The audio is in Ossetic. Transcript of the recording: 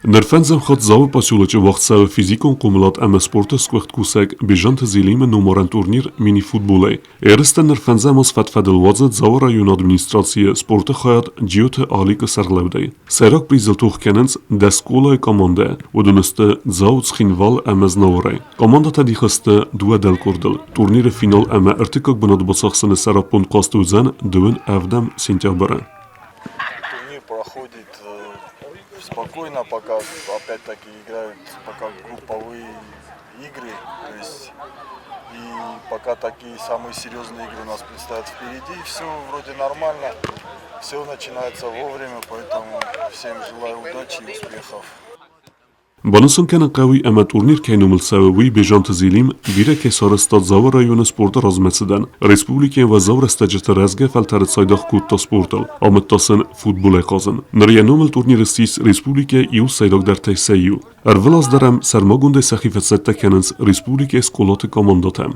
Ныр фӕндзӕм хатт Дзауы поселочы уагъд цӕуы физикон хъомылад ӕмӕ спорты сгуыхт кусӕг Бежанты Зелимы номарӕн турнир мини-футболӕй. Ерыстӕ ныр фӕндзӕм аз фӕд-фӕдыл уадзы Дзауы районы администрацийы спорты хайад Джиоты Аликы сӕргълӕудӕй. Сӕйраг призыл тох кӕнынц дӕс скъолайы командӕ, уыдон сты Дзау, Цхинвал ӕмӕ Знауырӕй. Командӕтӕ дих сты дыууӕ дӕлкъордыл. Турниры финал ӕмӕ ӕртыккаг бынат бацахсыны сӕраппонд хъазт уыдзӕн дыууын ӕвдӕм сентябры. Турнир проходит спокойно, пока опять-таки играют пока групповые игры. То есть и пока такие самые серьезные игры у нас предстоят впереди. Все вроде нормально, все начинается вовремя, поэтому всем желаю удачи и успехов. Банысан кӕнын хъӕуы ӕмӕ турнир кӕй номыл цӕуы, уый Бежанты Зелим бирӕ кӕй сарӕзта Дзауы районы спорты размӕцыдӕн. Республикӕйы уӕззау рӕстӕджыты рӕзгӕ фӕлтӕры цайдагъ кодта спортыл, амыдта сын футболӕй хъазын. Ныр йӕ номыл турнир ссис республикӕйы иу сӕйрагдӕртӕй сӕ иу. Ӕрвылаз дӕр ӕм сӕрмагондӕй сӕхи фӕцӕттӕ кӕнынц республикӕйы скъолаты командӕтӕ.